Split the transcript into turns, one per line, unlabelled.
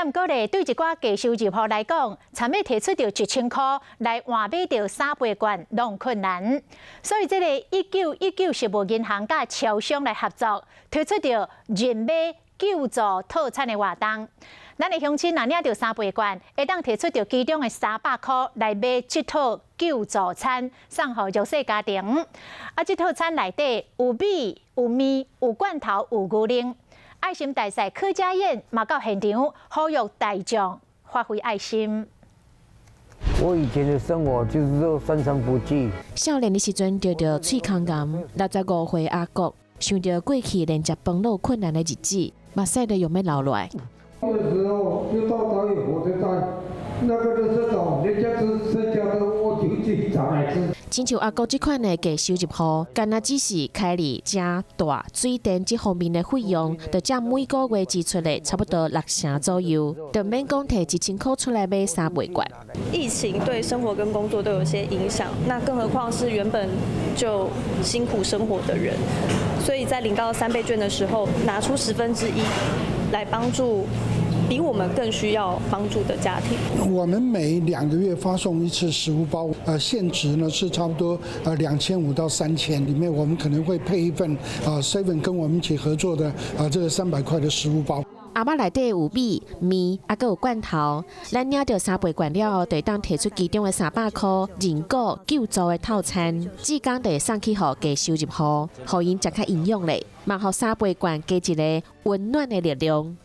也毋過咧，對一寡低收入戶來講，參欲提出著1000箍來換買著三倍券，攏困難。所以這個1919食物銀行佮超商來合作，推出著認買救助套餐的活動。咱的鄉親若領著三倍券，會當提出著其中的300箍來買這套救助餐，送予弱勢家庭。啊，這套餐內底有米、有麵、有罐頭、有牛奶。愛心大使柯佳嬿嘛到現場呼籲大眾發揮愛心。
我以前的生活就是說三餐不繼。
少年的時陣著著喙空癌，65歲阿國想著過去連食飯攏困難的日子，目屎都用欲流落來。
那時候就到桃園火車站，那個就是找人家吃剩下的，我就去找來吃。
親像阿國這款的低收入戶，干焦只是開佇食住水電這方面的費用，就佔每個月支出的差不多六成左右，就免講提1000箍出來買三倍券。
疫情對生活跟工作都有些影響，那更何況是原本就辛苦生活的人，所以在領到三倍券的時候，拿出1/10來幫助比我們更需要幫助的家庭。
我們每2個月發送一次食物包，現值呢是差不多2500到3000，裡面我們可能會配一份Seven 跟我們一起合作的這個300塊的食物包。
盒仔內底有米、麵，啊，閣有罐頭。咱領著三倍券了後，就會當提出其中的300箍認購救助的套餐，志工就會送去予低收入戶，予𪜶食較營養咧，嘛予三倍券加一个溫暖的力量。